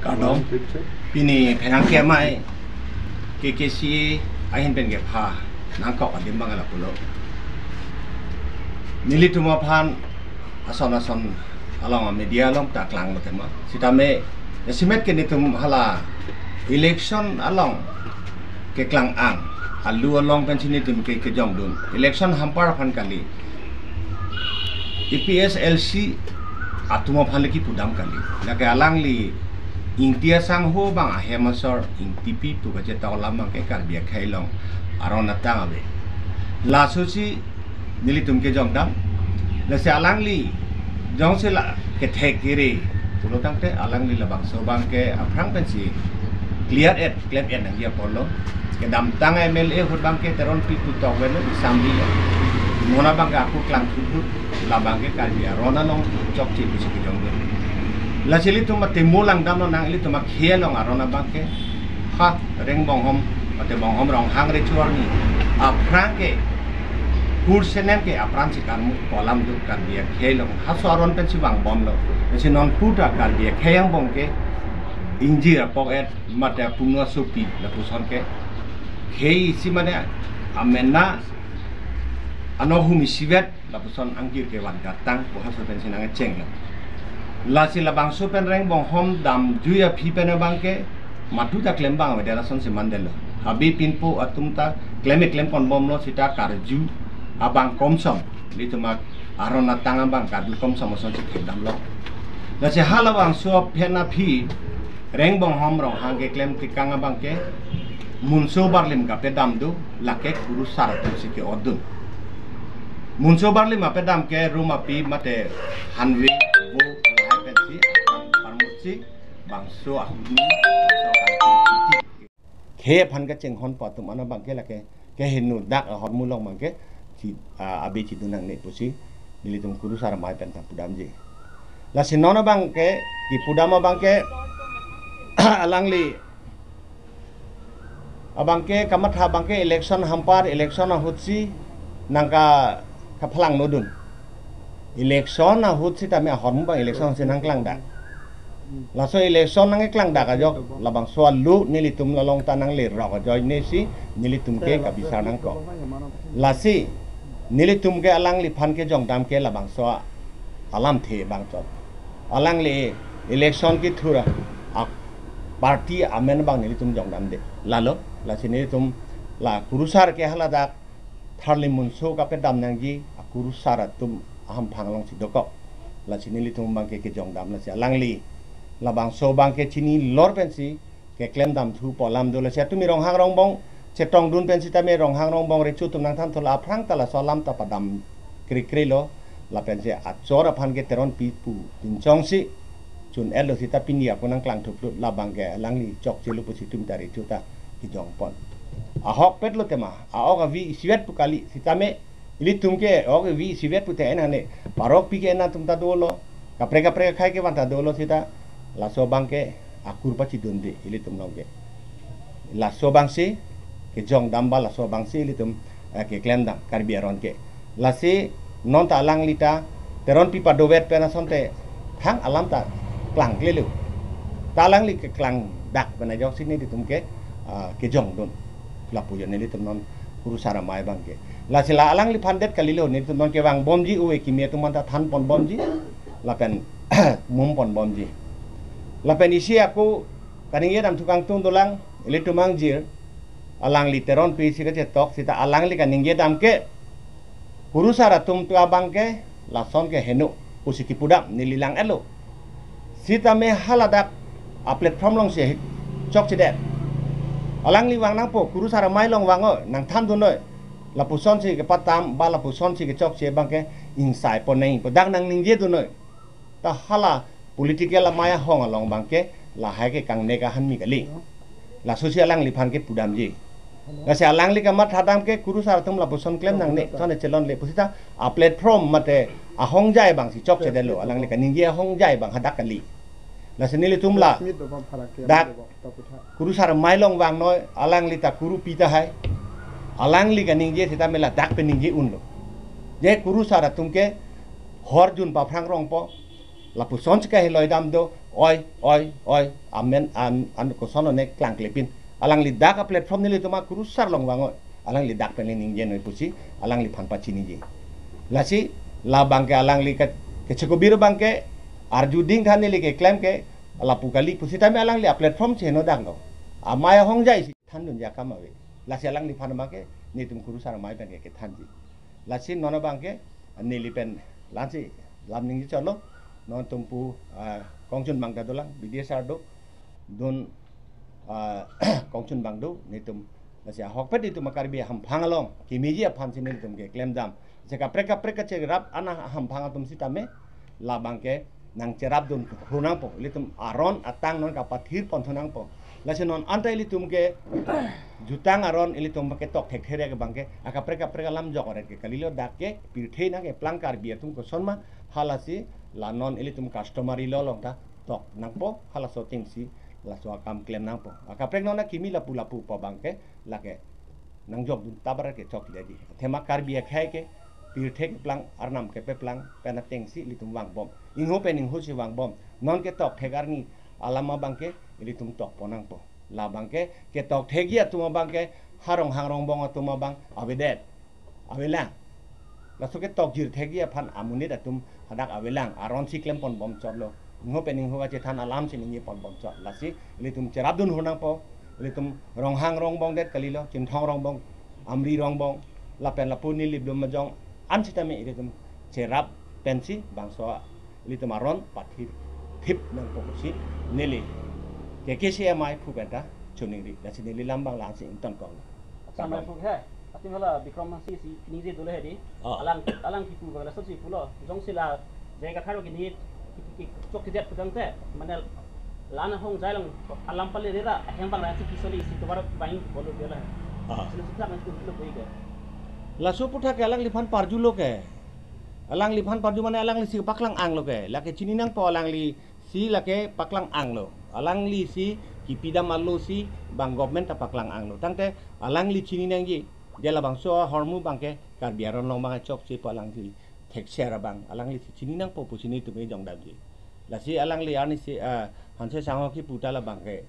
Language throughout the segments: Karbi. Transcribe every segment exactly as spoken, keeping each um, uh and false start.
Kardom. Pini pherangke amei K K C A ahin pen kepha nangkok adim abang lapulo. Nelitum aphan ason ason along media along ta klanglo tema. Sitame estimate ke nelitum hala election along keklang ang alu along pensi nelitum ke kejongdun. Election hampar aphan kali. A P H L C atum aphan le kipudam kali. Lake alangli Ingti asangho abang ahem asor Ingtipi pu kachetok alam abangke Karbi akhei along aron atang ave. Lasosi nelitum kejongdam. Lasi alangli jongsi la kethek kiri pulo tangte alangli labangso abangke aphrang pensi clear et klem et nangji apotlo. Kedamtang M L A ahut abangke Teronpi pu tok avelo, Assembly lo. Non abangke ako klang thudut, labangke Karbi aron along chokche pusi kejongdun. Lasi ilitum mate mo langdamlo nang ilitum akhei along aron abangke ha Rengbonghom mate Bonghom Ronghang recho arni aphrang ke kursenem ke apran si karmu kolam duk Karbi akhei along haso aron pensi vangbomlo. Lasi non puta Karbi akhei angbong ke ingjir apok et mate apungno asopi lapuson ke khei isi mane amena ano hum isivet lapuson angjir kevan katang pu haso pensi nangchenglo. Lasi labangso pen Rengbonghom damjui aphi pen abangke madu ta klem abang avedet asonsi mandetlo. Habe pinpo atum ta klem klem ponbomlo sita karju abang komsom. Ilitum aron atang abang karju komsom asonsi thekdamlo. Lasi halabangso aphen aphi Rengbonghom Ronghang keklem tekang abangke Munso Barlim kapedam do, lake kurusar atumsi ke-otdun. Munso Barlim apedam ke room api mate hanve vo lahai pensi parmutsi bangso ahut ni bangso akanti khei aphan kachinghonpo atum an abangke lake keheno dak ahormu along abangke chi, ah, abe chidun nangne pusi nelitum kurusar amei pen ta pudamji. Lasi non abangke kipudam abangke alangli abangke kamatha abangke election hampar election ahutsi nangka kaphalangnodun. Election ahut sitame ahormu abang election si nangklangdak. Laso election nangklangdak ajok labangso alu nelitum along ta nanglerok ajoine si nelitum ke kabisar nangkok. Lasi nelitum ke alangliphan kejongdam ke labangso alamthe abang chot. Alangli election kethur a party amen abang nelitum jongdamde. Lalo, lasi nelitum la kurusar ke haladak Tharli Munso kapedam nangji akurusar atum ahamphang alongsi dokok. Lasi nelitum abangke kejongdam lasi alangli labangso abangke chinilor pensi keklem damthupo alam do. Lasi atumi Ronghang Rongbong chetongdun pen sitame Ronghang Rongbong recho atum nangthanthula aphrang ta laso alam ta padam krekrelo. Lapensi achor aphan ke Teronpi pu pinchongsi chun-etlo sita pini ako nangklang thuplut labangke alangli chokchelo pusi itum ta recho ta kejongpon. Ahokpetlo tema, a-ok avi isivet pu kali sitame ilitum ke ok avi isivet pute enane parokpi ke ena atum ta dolo, kaprek kaprek akhei kevan ta dolo sita laso abangke akur pachidunde ilitum along ke. Laso abangsi kejongdam ba laso abangsi ilitum, eh, keklemdam Karbi aron ke. Lasi non ta alangli ta Teronpi padovet pen asonte thang alam ta klangklelo. Ta alangli keklangdak pen ajoksi nelitum ke, ah, kejongdun. Lapu jo nelitum non kurusar amei abangke. Lasi la alangliphan det kalilo, nelitum non kevangbomji, ove kimi atum an ta thanponbomji lapen mumponbomji. Lapen isi ako kaningje damthu kangtung dolang, ilitum angjir alangli Teronpi si kachetok sita alangli kaningje dam ke kurusar atum tu abangke lason ke heno pusi kipudam neli lang-etlo. Sitame haladak a-platform alongsi chokchedet. Alangli vang nangpo, kurusar amei along vangnoi, nangthandunnoi. Lapusonsi kepatam ba lapusonsi kechokche abangke ingsai ponnoi pu dak nangningjedunnoi. Ta hala political amei ahong along abangke lahai ke kangnek ahanmi kali. Lasosi alangliphan kepudamji. Lasi alangli kamathadam ke kurusar atum lapuson klem nangne, thon chelonle pusita a-platform mate ahongjai abangsi chokchedetlo, alangli kaningje ahongjai abang hadak kali. Lasi nelitum la dak kurusar amei along vangnoi, alangli ta kurupi tahai. Alangli kaningje sitame ladak peningje unlo. Je kurusar atum ke horjun paphrang rongpo, lapusonsi kaheloi dam do, Oi, oi, oi, amen, an, an koson one klangklepin. Alangli dak a-platform nelitum akurusar along vang oi. Alangli dak pen ningje noi pusi, alangliphan pachiniji. Lasi, labang ke alangli ke, kechekobir abang ke, arju ding than neli keklem ke, lapu kali pusitame alangli a-platform si heno daklo. Amei ahongjai si thandun jakam ave. Lasi alangliphan abang ke, nelitum kurusar amei pen ke kethanji. Lasi non abang ke, neli pen, lasi, lam ningje chotlo, non tumpu, ah, kongchun abang ta dolang, B D S R do, dun, ah, kongchun abang do, nelitum, lasi ahokpet nelitum a-Karbi hamphang along, kemeji aphan si nelitum keklem dam. Si kaprek kaprek kacherap an ahamphang atum sitame, labang ke nangcherapdun thu nangpo, ilitum aron atang non kapathir pon thu nangpo. Lasi non anta ilitum ke jutang aron ilitum ke tok thekthe re ke abang ke, akaprek kaprek alam jok oret ke kalilo, dak ke pirthe nangkeplang Karbi atum koson ma, halasi la non ilitum customary law along ta tok nangpo, halaso ateng si laso akam klem nangpo. Akaprek non akimi lapu lapu pu abang ke, lake nangjokdun tabar ke chokleji. Athema Karbi akhei ke, pirthe keplang, arnam kepeplang pen ateng si ilitum vangbom. Ingho pen ingho si vangbom. Non ketok thek arni alam abang ke, ilitum tok pon nangpo. Labang ke, ketok thekji atum abang ke, ha Ronghang Rongbong atum abang avedet, avelang. Laso ketok jir thekji aphan amonit atum hadak avelang, aron si klem pon bom chotlo. Ingho pen ingho kachethan alam si ningje pon bom chot. Lasi, ilitum cherapdun thu nangpo, ilitum Ronghang Rongbong det kalilo, Chinthong Rongbong, Amri Rongbong, lapen lapu Nilip Lumajong, an sitame ilitum cherap pensi, bangso ilitum aron pathir thip nangpo pusi, neli, K K C M I phu pen ta, choningri, lasi neli lam abang la-an si ingtonkok. Sampai phu he, ating hala Bikram Hanse si ningje dolo he di. Ah. Alang, alang kipu bang laso si pulo. Jongsi la, J I Kathar kini, ki, ki, ki, chok kijet pudang te, mane la-an ahongjai along, alam pale rera, aheng abang la-an si kisoli si tovar bang bolo dia la. Ah. Sila sila nang kipu lo bui ke. Laso aputhak ke alangliphan parjulo ke. Alangliphan parju mane alangli si paklang anglo ke. Lake chini nangpo alangli si lake paklang anglo. Alangli si kipidam alo si bang government ta paklang anglo. Tangte alangli chini nangji. Dia labangso ahormu abang ke Karbi aron along abang chokche pu alangli thekser abang. Alangli si chini nangpo pusi nelitum kejong damji. Lasi alangli arnisi, ah, Hanse Sangho kipu ta labang ke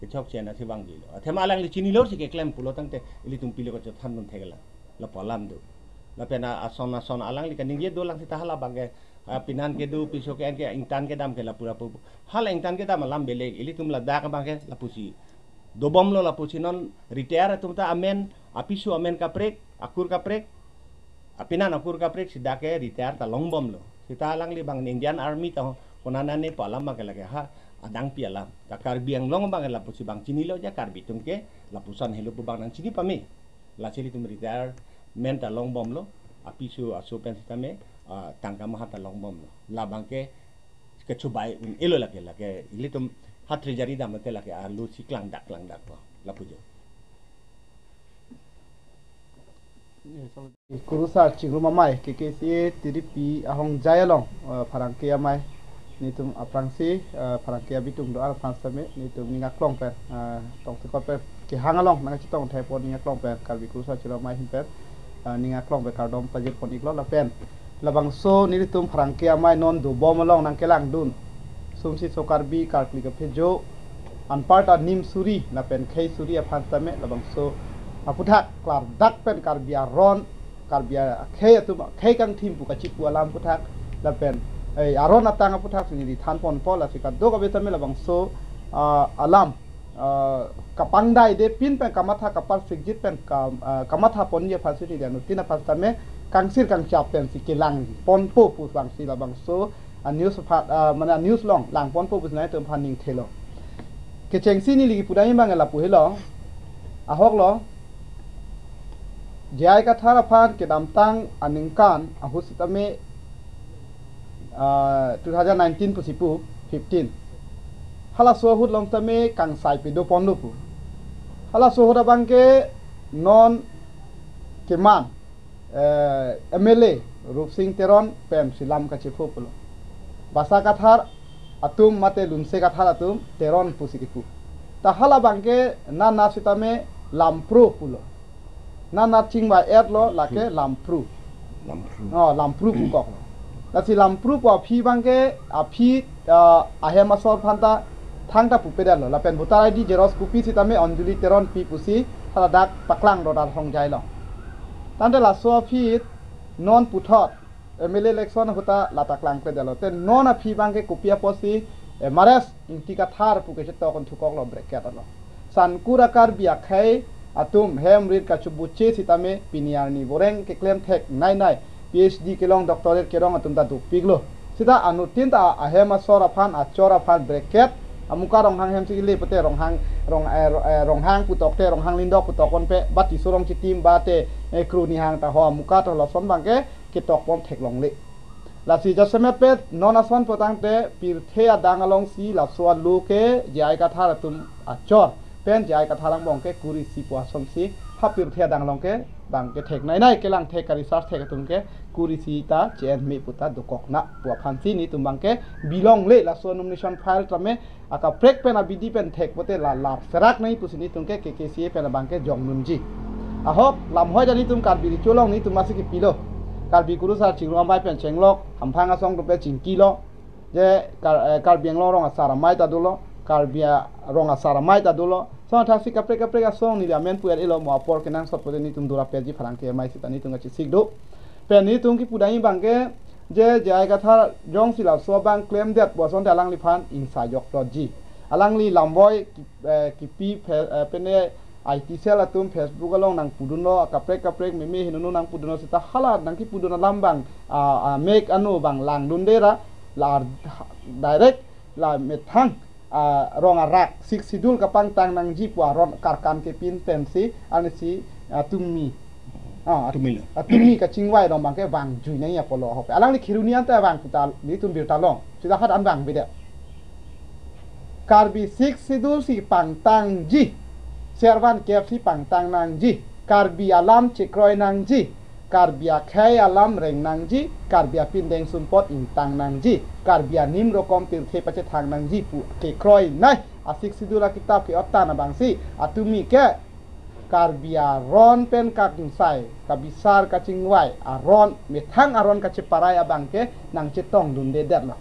kechokche na si vangjilo. Athema alangli chinilo si keklem pulo tangte ilitum pilo kachethandun theklang. Lapu alam do. Lapen a-, ason ason alangli kaningje dolang seta hala abang ke, ah, pinan kedo piso ke-en ke ingtan kedam ke lapu lapu. Hala ingtan kedam alam belek, ilitum ladak abang ke lapusi dobomlo, lapusi non retire atum ta amen, apiso amen kaprek, akur kaprek, apinan akur kaprek si dak ke retire ta longbomlo. Seta alangli abang Indian Army ta konanane pu alam abang ke lake ha adangpi alam. Ta Karbi Anglong abang ke lapusi abang chinilo ja, Karbi atum ke lapuson helo pu abang nangchini pame. Lasi ilitum retirement ta longbomlo, apiso aso pen sitame, ah, tangka maha ta longbomlo. Labang ke kechubai un-elo lake, lake ilitum ha treasury dam te lake alo si klangdak klangdaklo. Lapu jo. Kurusar chingrum amei, K K C A T D P ahongjai along, eh, pherangke amei, nelitum aphrangsi, eh, pherangke abitung do-an aphan sitame, nelitum ning aklong pen, eh, tongsekot pen kehang along nangchetong thekpon ning aklong pen, Karbi Kurusar chingrum amei ahin pen, eh, ning aklong pen kardom pajir pon iklo lapen. Labangso nelitum pherangke amei non dobom along nangkelangdun. Sumsi so Karbi karkli kaphejo, anparta nim suri lapen khei suri aphan sitame labangso aputhak klardak pen Karbi aron, Karbi akhei atum akhei kangthim pu kachipu alam aputhak, lapen, eh, aron atang aputhak si neli thanponpo, lasi kadokave tame labangso, ah, alam, ah, kapangdai de pin pen kamatha kapar sikjit pen kam-, ah, kamatha ponji aphan si neli anuttin aphan sitame kangsir kangchap pensi kelangponpo pu abang si labangso a-news aphan, ah, mane a-news along langponpo pusi nangtum aphan ning thelo. Kechengsi neli kipu dam abang lapu helo. Ahoklo. J I Kathar aphan kedamtang aningkan ahut sitame, ah, two thousand nineteen pusi pu, fifteen. Halaso ahut along tame kangsai pedoponlo pu. Halaso ahut abang ke non keman, eh, M L A Rupsing Teron pensi lam kachepho pulo. Basa Kathar atum mate Lunse Kathar atum Teron pusi kipu. Ta hala abang ke nana sitame Lampro pulo. Nana chingvai-etlo lake Lampru. Lampru. Oh, Lampru pu koklo. Lasi Lampru pu aphi abang ke, aphi ah, ahem asor aphanta thangta pupedetlo. Lapen voter I D xerox copy sitame Anjali Teronpi pusi haladak paklang rodar hongjai lo. Tangte laso aphi non puthot M L A election ahut ta la ta klangpedetlo. Te non aphi abangke kopi apotsi M R S Ingti Kathar pu kechetok un thukoklo bracket along. Sankur a-Karbi akhei atum hem rit kachubuche sitame pini arni boreng keklem thek nainai, P H D kelong, doctorate kelong atum ta dopiklo. Sita anuttin ta ahem asor aphan, achor aphan bracket, amuka Ronghang hemsi kele pute Ronghang, Rong, eh, Ro-, eh, Ronghang putok te, Ronghang Lindok putok onpe, ba Tisorong chitim ba te, eh, Kru Nihang ta ho amuka to lason abangke ketok pon theklongle. Lasi jasemet pet non ason potangte pirthe adang alongsi laso alo ke J I Kathar atum achor pen J I Kathar angbong ke kuri isi pu asonsi ha pirthe adang along ke abangke thek nainai kelang thek ka-research thek atum ke kuri isi ta chen me puta dokok na pu aphansi netum abangke bilongle laso nomination file tame akaprek pen abidi pen thek pote la lar serak nai pusi netum ke K K C A pen abangke jong nunji. Ahok lamhoi ta netum Karbi Recho along netum masi kipilo. Karbi Kurusar Chingrum Amei pen chenglok, hamphang asong atum pen chingkilo. Je Kar-, eh, Karbi Anglong rong asar amei ta dolo, Karbi a-, rong asar amei ta dolo. Lason athaksi kaprek kaprek asong neli amen pu-et elo, mo apor kenangsot pote netum dura peji pharang ke amei sita netum kachesik do. Pen netum kipu dai abangke je J I Kathar jongsi laso abang klemdet pu ason te alangliphan ingsa joklo ji. Alangli lamboi ki-, eh, kipi phe-, eh, pene I T cell atum Facebook along nangpudunlo, kaprek kaprek meme hinunu nangpudunlo sita hala nangkipudun alam abang, ah, ah, mek ano abang langdunde ra, la direct la methang, ah, rong arak Sixth Schedule kapangtang nangji pu aron karkan kepin pensi, ansi, ah, tumi. Ah, Tumi lo. Ah, tumi kachingvai rong abangke vangjui nangji apotlo ahok. Alangli Kheroni anta vang puta netum birta long. Sita hat an vangvedet. Karbi Sixth Schedule si pangtangji. Servan kep si pangtang nangji. Karbi alam chekroi nangji. Karbi akhei alam reng nangji. Karbi apindeng sumpot ingtang nangji. Karbi anim rokom pirthe pachethang nangji pu kekroi nai. A Sixth Schedule akitap ke-ot tan abangsi atumi ke Karbi aron pen kangsai, kabisar kachingvai, aron, methang aron kacheparai abangke nangchetongdundedetlo.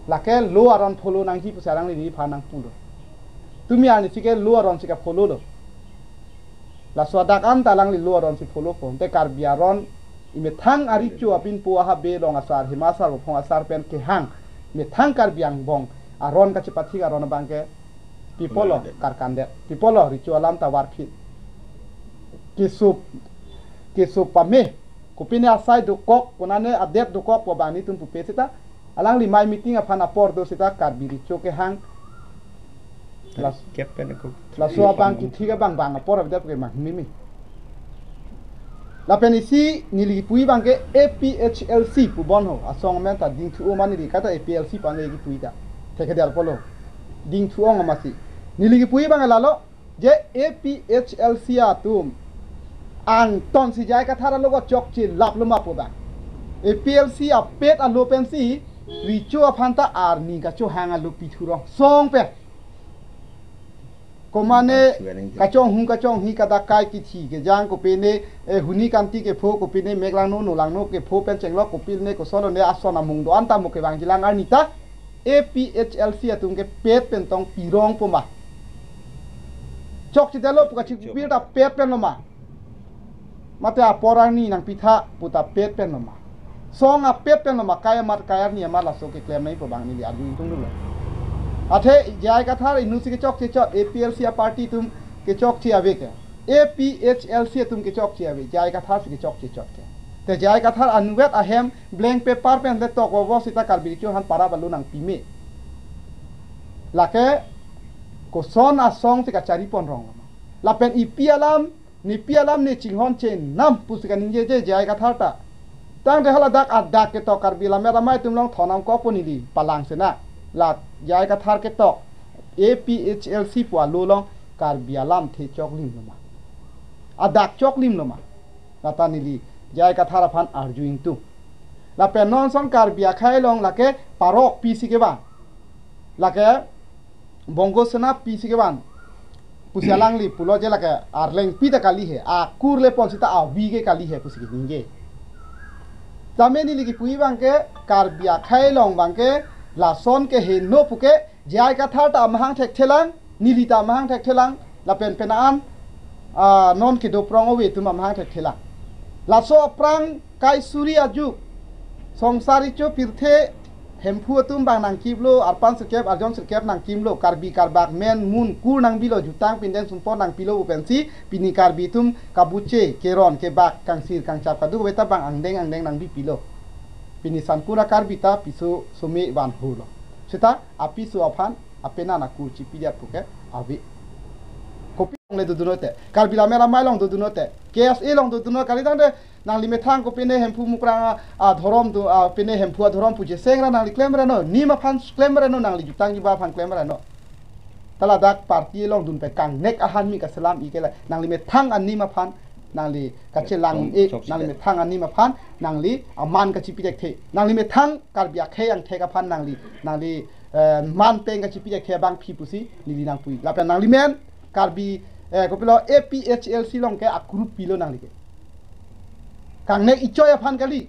Lake law aron follow nangji pusi alangli neliphan nangpulo. Tumi arnisi ke law aron si ka-follow lo. Laso adak anta alangli law aron si follow po. Te Karbi aron, imethang a-Recho apinpo, ahabe, long asar, hima asar, bophong asar pen kehang, methang Karbi angbong aron kachepathik aron abangke pi apotlo, Karkan det. Pi apotlo, Recho alam ta varphit. Keso, keso pame. Kopine asai dokok, konane adet dokok pu abang netum pupe sita. Alangli amei meeting aphan apor do sita Karbi Recho kehang. Las-, Kep pen ko. Laso abang kethik abang bang apor avedet ke mang mimi. Lapen isi neli kipuji abangke A P H L C pu bon ho. Asong amen ta dingthu-o ma neli, kaita A P L C pu an neli kipuji ta. Thekedetpo lo. Dingthu-ong amatsi. Neli kipuji abang lalo, je A P H L C atum angtonsi J I Kathar alo ko chokche laploma pu abang. A P L C apet alo pensi Recho aphanta arni kachohang alo pithu rong song pen. Komane kachonghong kachonghi, kadakai kithi kejang, kopine, eh, huni kanti kepho, kopine meklangno nolangno kepho pen chenglok, kopine kosonlo ne ason amung do-an ta mo kevangjilang arni ta A P H L C atum kepet pen tong pirong poma. Chokchedetlo pu kachipir ta pet pen loma. Mate apor arni nangpitha pu ta pet pen loma. Song apet pen loma, kai amat kai arni amat laso keklem nangji pu abang neli arju ingtung dolo. Athe J I Kathar inutsi kechokche chot, A P L C a-party atum kechokche ave ke. A P H L C atum kechokche ave, J I Kathar si kechokche chot ke. Te J I Kathar anuvet ahem blank paper pen le tok vovo sita Karbi Recho aphan parap alo nangpi me. Lake koson asong si kachari pon rong loma. Lapen ipi alam, nepi alam ne chinghon chenam pusi kaningjeje J I Kathar ta. Tangte haladak adak ketok Karbi Lammet Amei atum along thonam kokpo neli palang sena. La J I Kathar ketok A P H L C pu alo along Karbi alamthe choklim loma. Adak choklim loma. Lata neli J I Kathar aphan arju ingtung. Lapen non ason Karbi akhei along lake parok pisi kevan. Lake Bongo Sena pisi kevan. Pusi alangli pulo je lake arleng pi ta kali he, akur le pon sita avi ke kali he pusi keningje. Tame neli kipuji abangke Karbi akhei along abangke Lason keheno puke, J I Kathar ta amahang thekthelang, neli ta amahang thekthelang, lapen penang an, ah, non kedo prong ove atum amahang thekthelang. Laso aphrang kai suri ajuk, songsari cho pirthe, Hemphu atum bang nangkiplo, arpan sirkep, arjon sirkep nangkimlo, Karbi Karbak men mun kur nangbilo, jutang pinden sumpon nangpilo pu pensi, pini Karbi atum kabuche, keron, kebak, kangsir, kangchap, kadokave ta bang angdeng angdeng nangbipilo. Pini Sangkur a Karbi ta piso some vanhulo. Seta apiso aphan apenan akur chipidet puke ave. Kopi along le dodunnote, Karbi Lammet Amei along dodunnote, K S A along dodunnote, kali tangte nangli methang kopine Hemphu Mukrang a, adhorom do, a, pine Hemphu adhorom puche sengra nangli klemreno, nim aphan klemreno, nangli jutang juba aphan klemreno. Ta ladak party along dun pen kangnek ahan mi kaselam ikele, nangli methang anim aphan nangli kachelang Chok-, e, chok nangli sidet. Methang anim aphan nangli aman kachipidekthe, nangli methang Karbi akhei angthek aphan nangli, nangli, eh, man peng kachipidekthe abangpi pusi neli nangpui. Lapen nangli men Karbi, eh, kopilo A P H L C along ke a-group pilo nangli ke. Kangnek ichoi aphan kali.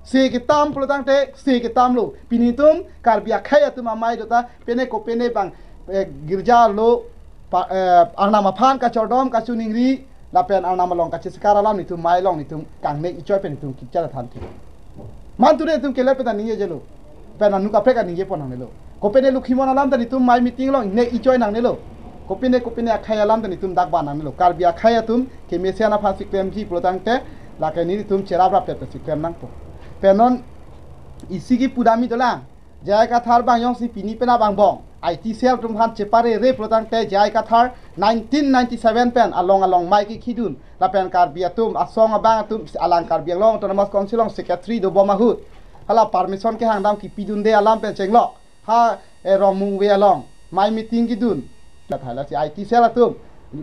Se ketam pulo tangte, se ketamlo. Pini atum Karbi akhei atum amei do ta, pine kopine bang, eh, girja lo, pa, eh, arnam aphan kachordom kachiningri, lapen arnam along kachesikar alam nelitum mei along nelitum kangnek ichoi pen nelitum kikchar than the. Man tu nelitum kelet pen ta ningjelo. Pen anu kaprek aningje pon nangnelo. Kopine Lokhimon alam ta nelitum mei meeting along nek ichoi nangnelo. Kopine, kopine akhei alam ta nelitum dak ba nangnelo. Karbi akhei atum kemesen aphansi klemji pulo tangte, lake nelitum cherap rap pet si klem nangpo. Pen non isi kipu dam-i dolang. J I Kathar bang jongsi pini penap angbong I T cell atum aphan cheparere pulo tangte J I Kathar nineteen ninety-seven pen along along mei kekhidun, lapen Karbi atum asong abang atum alang Karbi Anglong Autonomous Council along secretary dobom ahut hala permission kehangdam kipidunde alam pen chenglok ha, eh, Rongmungve along mei meeting kidun. Kathar lasi I T cell atum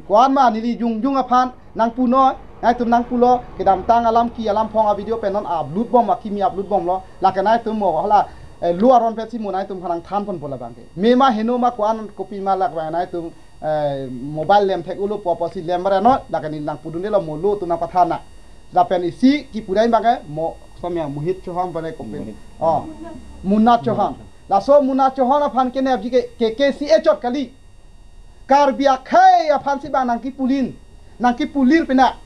ko-an ma neli jongjong aphan nangpunoi, nangtum nangpulo, kedamtang alam ki alam phong a-video pen non upload bom, akimi upload bomlo. Lake nangtum mo hala, eh, lo aron pensi mo nangtum aphan nangthan ponpo labangke. Mema heno ma ko-an kopi ma lake bang nangtum, eh, mobile lem thek-ulo pu apotsi lemreno, lake neli nangpudundelo mo lo atum nangpathan nang. Lapen isi kipu dam abangke mo somya Mohit Chauhan bane kopin. Mohit. Oh. Munna Chauhan. Laso Munna Chauhan aphan kenepji ke K K C A chot kali. Karbi akhei aphansi bang nangkipulin, nangkipulir pina.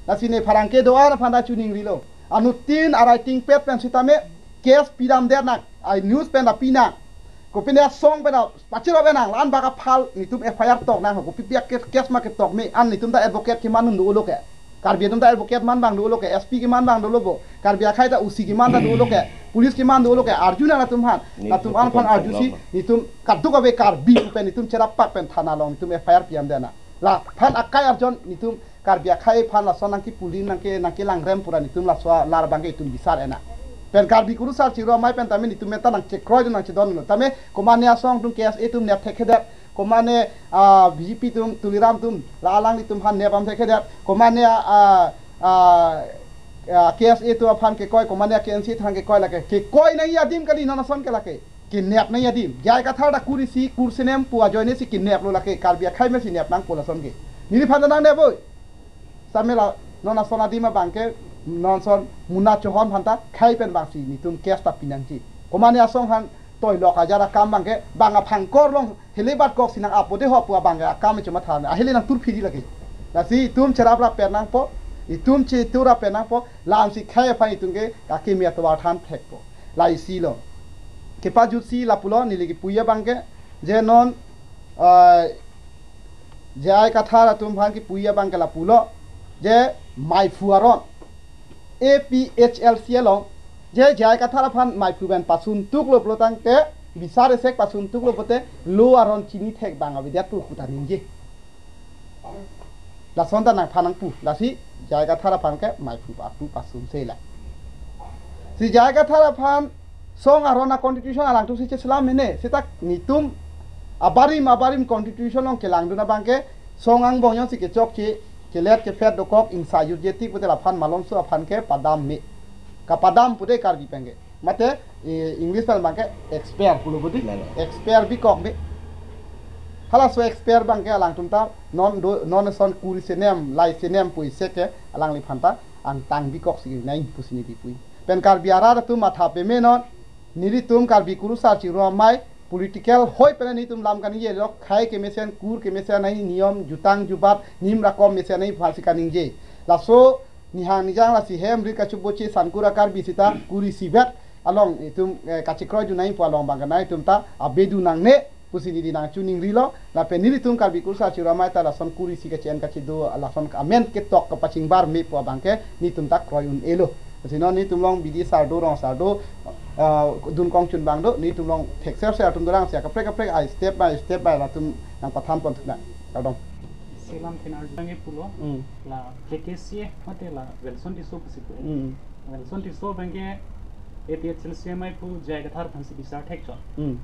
Lasi ne pherangke do-an aphan ta chiningrilo. Anuttin arai tingpet pen sitame case pidamdet nang, ai news pen ta pi nang. Kopine asong pen ta pachirap nang, la-an bak aphal nelitum F I R tok nang, kopi pi a-case ma ketok me, an nelitum ta advocate keman un dolo ke. Karbi atum ta advocate man bang dolo ke, S P keman bang dolo bo. Karbi akhei ta O C keman ta dolo ke, police keman dolo ke, arju nang latum aphan. Ni latum an aphan tutup arjusi, tong nelitum kadokave Karbi pen nelitum cherap pak pen thana along nelitum F I R pidamdet nang. Laphan akai arjon nelitum Karbi akhei aphan lason nangkipulin nangke, nangkelangrem pura nelitum laso alar abangke nelitum bisar enang. Pen Karbi Kurusar Chiro Amei pen tame nelitum meta nangchekroidun nangchedonlo. Tame komane asong atum K S A atum nep thekthedet. Komane, ah, B J P atum, Tuliram atum, la alanglitum aphan nep am thekthedet. Komane, ah, ah, ah, K S A atum aphan kekoi, komane K N C atum aphan kekoi lake. Kekoi nangji adim kali non ason ke lake. Kenep nangji adim. J I Kathar ta kur isi, kur senem pu ajoinesi keneplo lake. Karbi akhei mesi nep nangpo lason ke. Neliphan ta nangnep oi. Samela non ason adim abangke, non ason Munna Chauhan aphan ta khei pen bangsi nelitum case ta pi nangji. Komane asong aphan toilok ajar akam abangke, bang aphangkor along hele bat kok si nang-apo de ho pu abangke akam chomatha ahele nangtur phidi lake. Lasi itum cherap rap pen nangpo, itum chetur rap pen nangpo, lamsi khei aphan itum ke akimi atovar than thekpo. La isi lo. Kepajutsi lapulo neli kipuji abangke, je non, ah, J I Kathar atum aphan kipuji abangke lapulo, je maiphu aron, A P H L C along, je J I Kathar aphan maiphu pen pasun tuklo pulo tangte, bisar esek pasun tuklo pote, lo aron chini thek bang avedet pu kuta ningje. Lason ta nangphan nangpu, lasi J I Kathar aphan ke maiphu atu pasun sela. Si J I Kathar aphan song aron a-constitution alangtum si cheselam mene, seta nelitum abarim abarim constitution along kelangdun abangke song angbong jongsi kechokche, kelet kephet dokok, ingsa jutje tik pote laphan malomso aphan ke padam me. Kapadam pu de Karbi pen ke. Mate, eh, English pen abangke expire pulo budi. Lalo. Expire bikok me. Halaso expire abangke alangtum ta non do, non ason kur senem, lai senem pu isi ke alangliphan ta angtang bikok si nang pusi neli pui. Pen Karbi arat atum matha peme non. Nelitum Karbi Kurusar Chingrum Amei political hoi pen nelitum lam kaningje lo, khei kemesen, kur kemesen nangji, niyom jutang jubat, nim rakom mesen nangji aphansi kaningje. Laso nihang nijang lasi hem rit kachoboche sangkur a-Karbi sita kur isi vet along itum, eh, kachekroi dun nangji pu along abang ke nangtum ta abedu nangne pusi neli nangchiningrilo. Lapen nelitum Karbi Kurusar Chingrum Amei ta lason kur isi kache-en kachedo, lason amen ketok kapachingbar me pu abang ke nelitum ta kroi un-elo. Lasi non nelitum along bidi sar do, rong sar do, ah, dun kongchun abang do, nelitum along thekser ser atum dorang si kaprek kaprek a step by step by latum nangpathan pon thunang. Kardom. Selam thenar jangge pulo. Hmm. La K K C A mate la Welson Tisso pusi pu. Hmm. Welson Tisso abang ke A P H L C M I pu J I Kathar aphansi bisar thekchot. Hmm.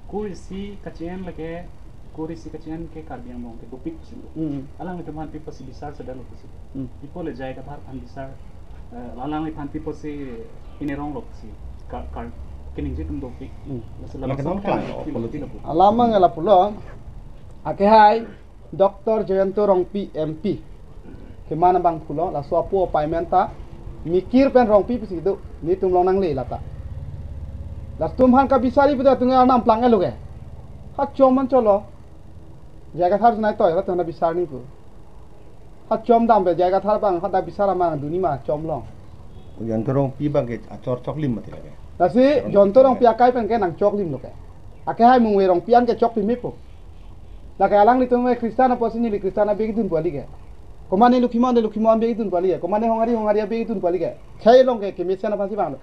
Kur isi kache-en lake, kur isi kache-en ke Karbi Anglong ke dopik pusi. Hmm. Alanglitum aphan pi pusi bisar sedang lo pusi. Hmm. Ipo le J I Kathar aphan bisar, eh, alangliphan pi pusi pine rong lo pusi. Kar, kar, keningje atum dopik. Hmm. Lasi lake lason non klang, kan oh, pilo politik. Pilo pu. Alam ang la pulo. Akehai Doctor Jayanta Rongpi M P. Keman abang pulo, laso apo appointment ta Mikir pen Rongpi pusi do, nelitum along nangle lata. Latum aphan kabisari pu ta atum arnam plang-et lo ke. Ha chom man cholo. J I Kathar nai toi, latum na bisar nangji pu. Ha chom dam pe J I Kathar abang, ha da bisar amang duni ma chom long. Jayanta Rongpi abang ke achor choklim mati lake. Lasi Jayanta Rongpi akai pen ke nangchoklim lo ke. Akehai Mungve Rongpi an ke chokpin me pu. Lake alanglitum me Christian apotsi neli Christian abek dun pu kali ke. Komane Lokhimon de Lokhimon abek dun pu kali ke. Komane Honghari Honghari abek dun pu kali ke. Khei along ke kemesen aphansi vanglo.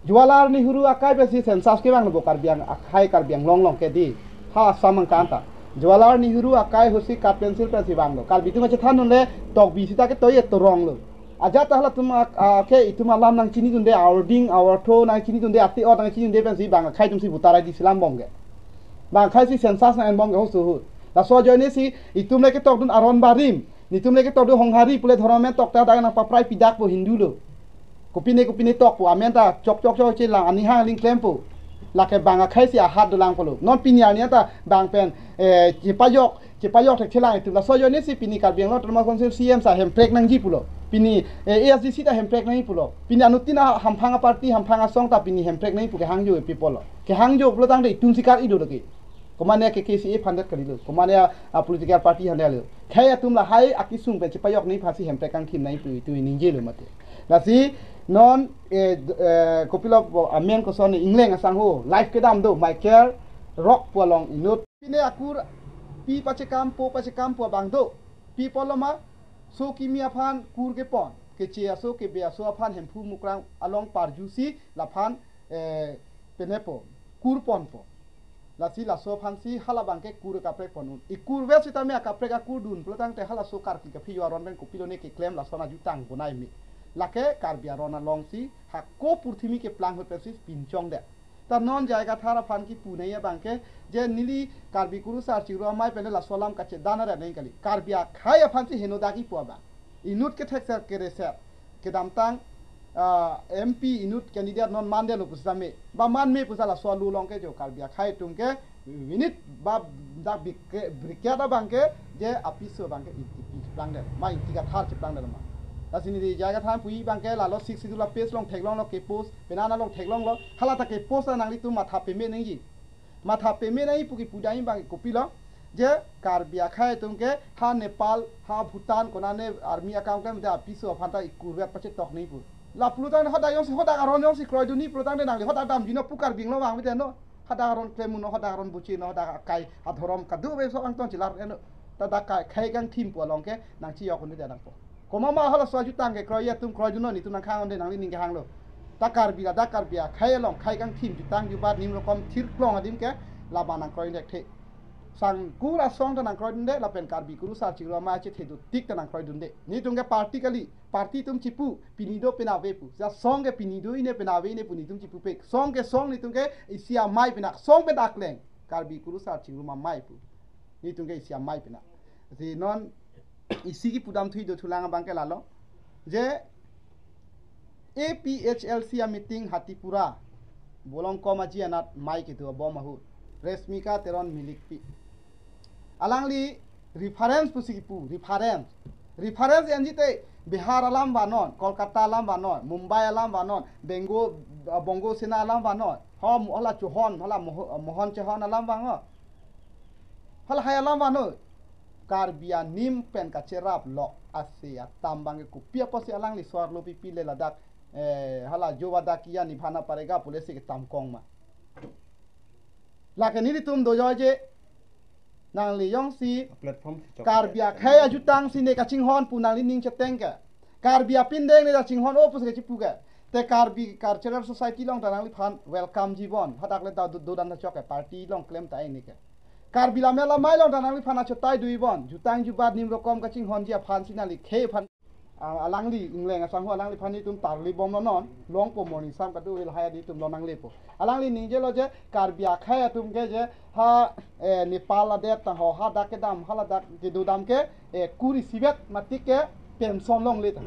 Jawaharlal Nehru akai pensi census kevang lo bo Karbi Ang-, akhei Karbi Anglong along ke di. Ha Assam angkang ta. Jawaharlal Nehru akai ahutsi cut pencil pensi vanglo. Karbi atum achethan dunle Tokbi sita ke toye torong lo. Ajat ta halatum ak-, a, ke itum alam nangchini dunde, a-ording a-ortho nangchini dunde, ati-ot nangchini dunde pensi bang akhei atum si voter I D selam bom ke. Bang akhei si census nang-en bom ke hoso hu. Laso ajoine si itum le ketok dun aron barim. Nelitum le ketok dun Honghari pule dhorom amen tok ta dak nangpaprai pidak po Hindu lo. Kopine kopine tok po amen ta chok chok chok chelang anihang aling klem po. Lake bang akhei si ahat dolang pulo. Non pini arni ta bang pen, eh, chepajok, chepajok thekthelang itum. Laso ajoine si pini Karbi Anglong Autonomous Council C M sa hemprek nangji pulo. Pini, eh, A S D C ta hemprek nangji pulo. Pini anuttin a hamphang a-party, hamphang asong ta pini hemprek nangji pu kehangjo e people lo. Kehangjo pulo tangte itum si kar-i do lake. Komane K K C A aphan det kalilo. Komane a, a political party aphan det lo. Khei atum lahai akesung pen chepajok nangji aphansi hemprek kangthim nangji pu itum ningjelo mati. Lasi non, eh, d-, eh, kopilo bo amen koson ingleng asangho live kedam do Michael Rock pu along inut. Pine akur pi pachekam po pachekam pu abang do. Pi pulo ma, so kimi aphan kur kepon, keche aso kebe aso aphan Hemphu Mukrang along parjusi laphan, eh, penepo, kur ponpo. Lasi laso aphansi hala abang ke kur kaprek pon un. Ikur vet sitame akaprek akur dun pulo tangte halaso karki kaphi yo aron pen kopilo ne keklem lason ajutang bonai me. Lake Karbi aron alongsi hako purthimi keplang ahut pensi pinchong det. Ta non J I Kathar aphan kipu nangji abang ke, je neli Karbi Kurusar Chingrum Amei pen laso alam kachedan aret nangji kali. Karbi akhei aphansi henodak kipu abang. Inut kethekser kereser kedamtang, ah, M P inut candidate non mandetlo pusitame. Ba man me pusi laso alu along ke jo Karbi akhei atum ke minute ba dak bik-, briket abang ke je apiso abang ke Ingti pi cheplangdet. Ma Ingti Kathar cheplangdet ma. Lasi neli J I Kathar puji abang ke lalo Sixth Schedule a-page along theklonglo ke post, penang along theklonglo. Hala ta ke post nanglitum matha peme nangji. Matha peme nangji pu kipu dam abang kopilo. Je Karbi akhei atum ke ha Nepal, ha Bhutan, konane army akam klem te apiso aphan ta ikur vet pachetok nangji pu. La pulo tangte hadak jongsi, hadak aron jongsi kroi dunji pulo tangte nangli hadak damji no pu Karbi Anglong vang mite no. Hadak aron klem un no, hadak aron buchi no, hadak akai adhorom kadu be so angton chilar eno. Ta dak kai khei kangthim pu along ke nangchijok un mite nangpo. Komat ma halaso ajutang ke kroi atum kroi dun non itum nangkhang un-e nangli ning kehanglo. Ta Karbi ladak Karbi akhei along khei kangthim jutang jubat nim rokom thirklong adim ke lama nangkroi thekthe. Sangkur asong ta nangkroi dunde lapen Karbi Kurusar Chingrum Amei chethe dotik ta nangkroi dunde. Nelitum ke party kali, party atum chipu, pini do penap ave pu. Ja song ke pini do, ine penap ave ine pu nelitum chipu pek. Song ke song nelitum ke isi amei penak, song pen akleng. Karbi Kurusar Chingrum Amei pu. Nelitum ke isi amei penak. Si non isi kipu dam thui do thulang abang ke lalo. Je A P H L C a-meeting Hatipura. Bolong kom aji anat mei kedo abom ahut. Reshmika Teron Milikpi. Alangli reference pusi kipu, reference. Reference enji te Bihar alam vanon, Kolkata alam vanon, Mumbai alam vanon, Bengo, Bongo Sena alam vanon. Ho, hala Chauhan, hala Moho-, Mohon Chauhan alam vang ho. Halahai alam vanon. Karbi anim pen kacherap lok ase atam abang ke kopi apotsi alangli swarlo pipi le ladak, eh, hala jo vada kiya nibhana parega pu lesi ketam kong ma. Lake nelitum dojoije nangli jongsi platform si chok Karbi akhei ajutang si ne kachinghon pu nangli ning cheteng ke. Karbi apindeng ne kachinghon o pusi kachipu ke. Te Karbi Cultural Society along ta nangliphan welcome jibon. Hadak le ta do-, dodan ta chok ke party along klem ta ini ke. Karbi Lammet Lamai along ta nangliphan achotai dui bon. Jutang jubat nim rokom kachinghonji aphan si nangli khei aphan. A-, alangli ingleng asangho alangliphan nelitum tarli bomlo non, longpo morning sam kadu il haya nelitum lo nanglepo. Alangli ningjelo je Karbi akhei atum ke je ha, eh, Nepal adet ta ho hadak kedam haladak kedodam ke, eh, kuri isivet matik ke pension longle ta.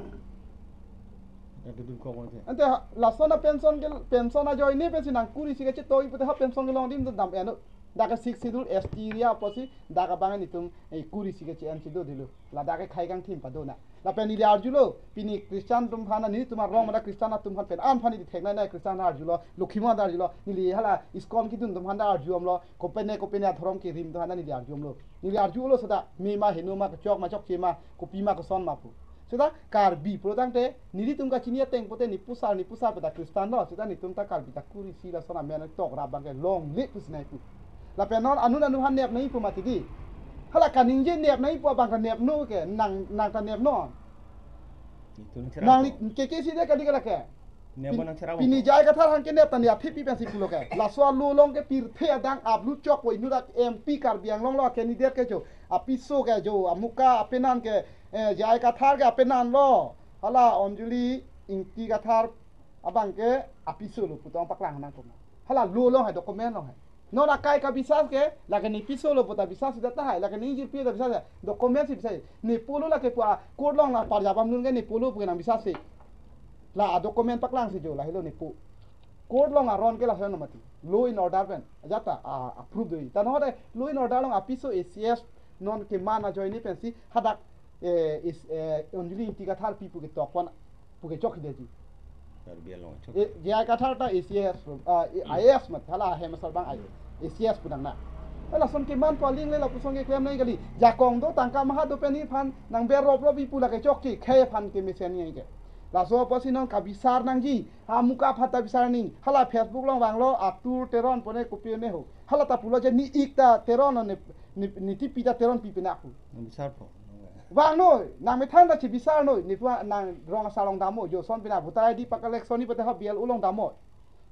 Ya, kedun kok aja. Ante ha, lason a pension ke, pension ajoine pensi nang kuri isi kachetoi pute ha pension kelong adim dam eno. Dak ke Sixth Schedule S T area apotsi dak abang nelitum, eh, kuri isi kachi-en si do dilo. Ladak ke khei kangthim padona. Lapen neli arjulo, pini Christian atum aphan, nelitum arong mada Christian atum aphan pen an aphan neli theknai nai Christian arjulo, Lokhi Mohan arjulo, neli hala ISKCON kedun atum aphan arjulomlo, kopine kopine adhorom kerim atum aphan neli arjulomlo. Neli arjulo seta, me ma heno ma kechok ma chokche ma, kopi ma koson ma pu. Seta Karbi pulo tangte, nelitum kachini ateng pote ne pusar ne pusar peta Christian lo, seta nelitum ta Karbi ta kuri isi lason amen tok rap abang ke longle pusi nai pu. Lapen non anun anun aphan nep nai pu mati di. Hala kaningje nep nai pu abang ta nepnon ke, nang, nang ta nepnon. Nelitum cherap nang po. Li, K K C de kali kala ke. Nep nang cherap pini po. J I Kathar aphan ke nep ta ne aphi pi pensi pulo ke. Laso alo along ke pirthe adang aplu chokpo inut dak M P Karbi Anglong lo candidate ke jo. Apiso ke jo, amuka apenan ke, eh, J I Kathar ke apenan lo. Hala Anjali Ingti Kathar abang ke apiso lo pu tong paklang nang koma. Hala alo along hai document along hai. Non akai kabisas ke, lake ne piso lo puta bisas si data hai, lake ne ingjirpi ta bisas ya, document si bisas. Ne pulo lake pu a court along la parjabam nun ke ne pulo pu nang bisas si. La a document paklang si jo, lahelo ne pu. Court along aron ke lason mati. Law and order pen. Ajat ta, a, approve doi. Ta non de law and order along apiso A C S non keman ajoine pensi hadak, eh, is, eh, Anjali Ingti Kathar pi pu ketok pon pu kechok hidetji. Karbi Anglong chok. Eh, J I Kathar ta A C S, ah, eh, I A S mat, hala hem asar abang I A S, A C S pu nang na. Eh, lason keman pu aling le lapuson keklem nai kali. Jakong do tangka maha do pen nephan nang berop rop pi pu lake chokche, khei aphan kemesen nai ke. Laso apotsi non kabisar nangji, amuka aphan ta bisar nang, hala Facebook along vanglo, Atur Teron pone kopi ne ho. Hala ta pulo je ne ik ta Teron ne, ne, ne tipi ta Teron pi pina pu. Nang bisar po. Vangnoi, nang methang ta chibisarnoi, ne pu nang rong asar along damnon, jo son pina voter I D pa collection ni pote ha B L O along damnon.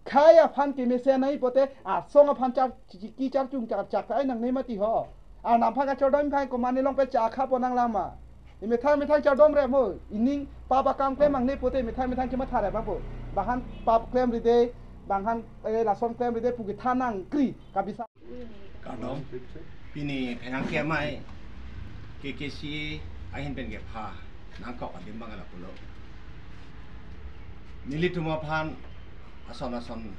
Khei aphan kemesen nai pote, asong aphan char, chi, chi, ki char chung char chak ta ai nangne mati ho. Arnam aphan kachardom khai komatne along pen chakha po nang lama. Imethang methang chardom rep mo, ining pap akam klem nangne pote imethang methang kematha rep po. Bang aphan pap klem ride, bang aphan, eh, lason klem ride pu kethan nangkri, kabisa. Kardom, pini pherangke amei K K C ahin pen kepha nangkok adim abang lapulo. Nelitum aphan ason ason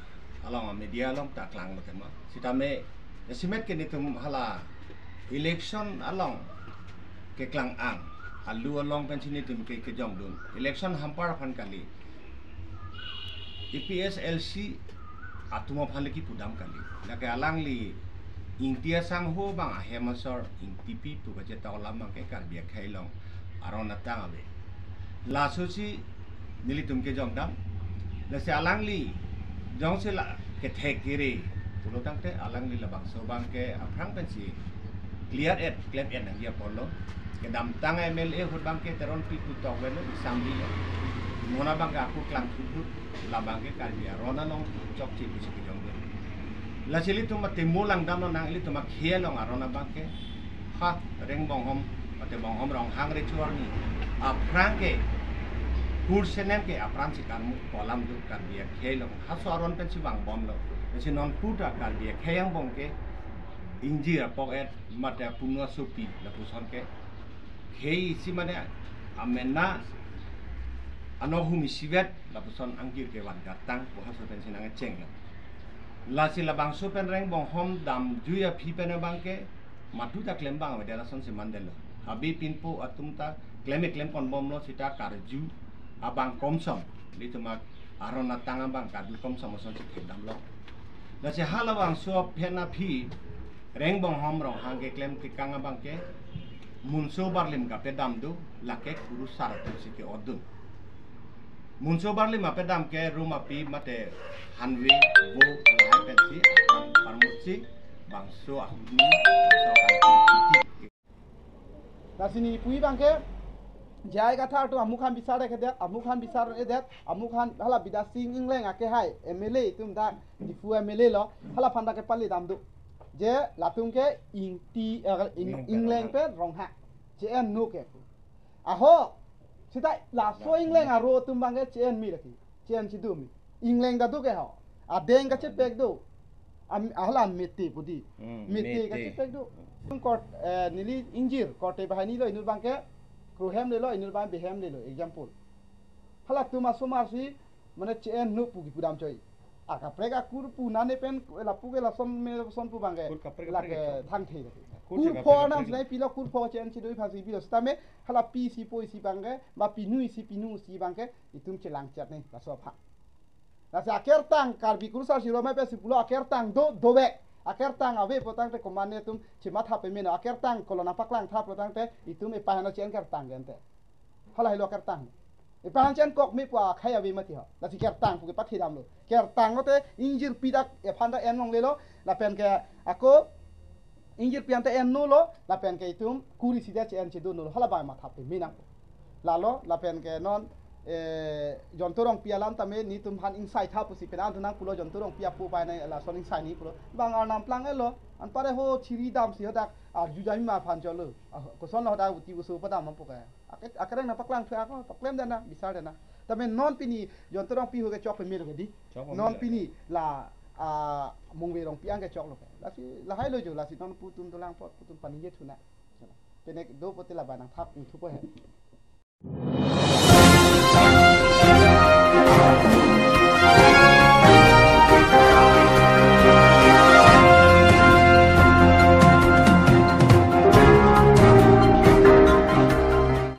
along media along ta klanglo tema. Sitame jasemet ke netum hala election along keklang ang, alo along pensi netum ke kejongdun. Election hampar aphan kali. A P H L C atum aphan le kipudam kali. Lake alangli Ingti asangho abang ahem asor Ingtipi pu kachetok alam abang ke Karbi akhei along aron atang ave. Laso si nelitum kejongdam. Lasi alangli jongsi la kethek kere pulo tangte alangli labangso abang ke aphrang pensi clear et, klem et nangji apotlo. Kedamtang M L A ahut abang ke Teronpi pu tok avelo, Bisangbi lo. Non abang ke ako klangthu ahut, labang ke Karbi aron along chokche pusi kejongdun. Lasi ilitum atimo langdamlo nang ilitum akhei along aron abang ke ha Rengbonghom, mate Bonghom Ronghang Recho arni aphrang ke kursenem ke apran si karmu kolam juk Karbi akhei along haso aron pensi vangbomlo. Lasi non puta Karbi akhei angbong ke ingjir apok et mate apuno asopi lapuson ke khei isi mane amena ano hum isivet lapuson angjir kevan gatang pu haso pensi nangchenglo. Lasi labangso pen Rengbonghom damjui aphi pen abang ke madu ta klem abang avedet asonsi mandetlo. Abi pinpo atum ta klem klem konbomlo seta karju abang komsom. Di tumak aron atang abang karju komsom ason si thekdamlo. Lasi halabangso aphen aphi Rengbonghom Ronghang keklem tekang abang ke Munso Barlim kapedam do, lake kurusar atum si ke-otdun. Munso Barlim apedam ke rum api mate hanve vo lahai pensi aphrang parmutsi bangso ahut ni bangso akan. Lasi neli pu abang ke J I Kathar atum amukhan bisar-edet, amukhan bisar-edet, amukhan hala Bidya Sing Engleng akehai M L A atum dak Diphu M L A lo, hala aphan dak kepale dam do. Je latum ke Ingti, eh, Ing-, Engleng Engleng pen pen Ronghang. Ronghang. Che-en no ke. Ahok. Seta laso Engleng aro atum abang ke che-en me lake. Che-en chido me. Engleng ta do ke ho. Adeng kachepek do. Am, hala Meitei pu di. Hmm, Meitei Meitei. Kachepek do. Court, eh, neli ingjir, court te bahani lo inut abang ke. Kru hem lelo, inut abang bihem lelo. Example. Halatum asomar si, mane che-en no pu kipudam choi. Akaprek akur pu nane pen lapu ke lason me lason pu abang ke. Kur kaprek lake kaprek ke. Thangthe. Kur Kur se pho kaprek nam kaprek. Sinai pilo, kur pho che-en chido aphan si pilo. Seta me hala pi isi po isi abang ke, ba pinu isi pinu isi abang ke, itum chelang chat ne, laso aphan. Lasi akertang Karbi kurusar si romai pensi pulo akertang do, dovek. Akertang ave pulotangte komatne atum chematha peme no. Akertang kolon apaklang tha pulotangte itum epaheno che-en kertang gente. Hala helo akertang. Epaheno che-en kok me pu akhai ave mati ho. Lasi kertang pu kepathe damlo. Kertang lote ingjirpi dak ephan dak en longlelo. Lapen ke ako ingjirpi anta en nolo, lapen ke itum kur isi ta che-en chido nolo, hala abang matha peme nang. Lalo, lapen ke non, eh, Jonto Rongpi alam tame netum aphan ingsai tha pusi penang tu nang pulo, Jonto Rongpi apo pai nang lason ingsai ni pulo. Bang arnam plang elo, anpare ho chiri damsi hadak arju jami ma aphan cholo. Ah, koson lo hadak uti uso padam ampo kaya. Ake-, akereng nangpaklang thu ako, paklem dana, bisar dana. Tame non pini Jonto Rongpi ho kechok pemelo ke di. Chok pemelo. Non pini la, ah, Mongve Rongpi ang kechoklo ke. Lasi lahai lo jo, lasi non pu atum dolang apot, pu atum paningje thuna. Pine do pulote la abang nangthap ingthupo he.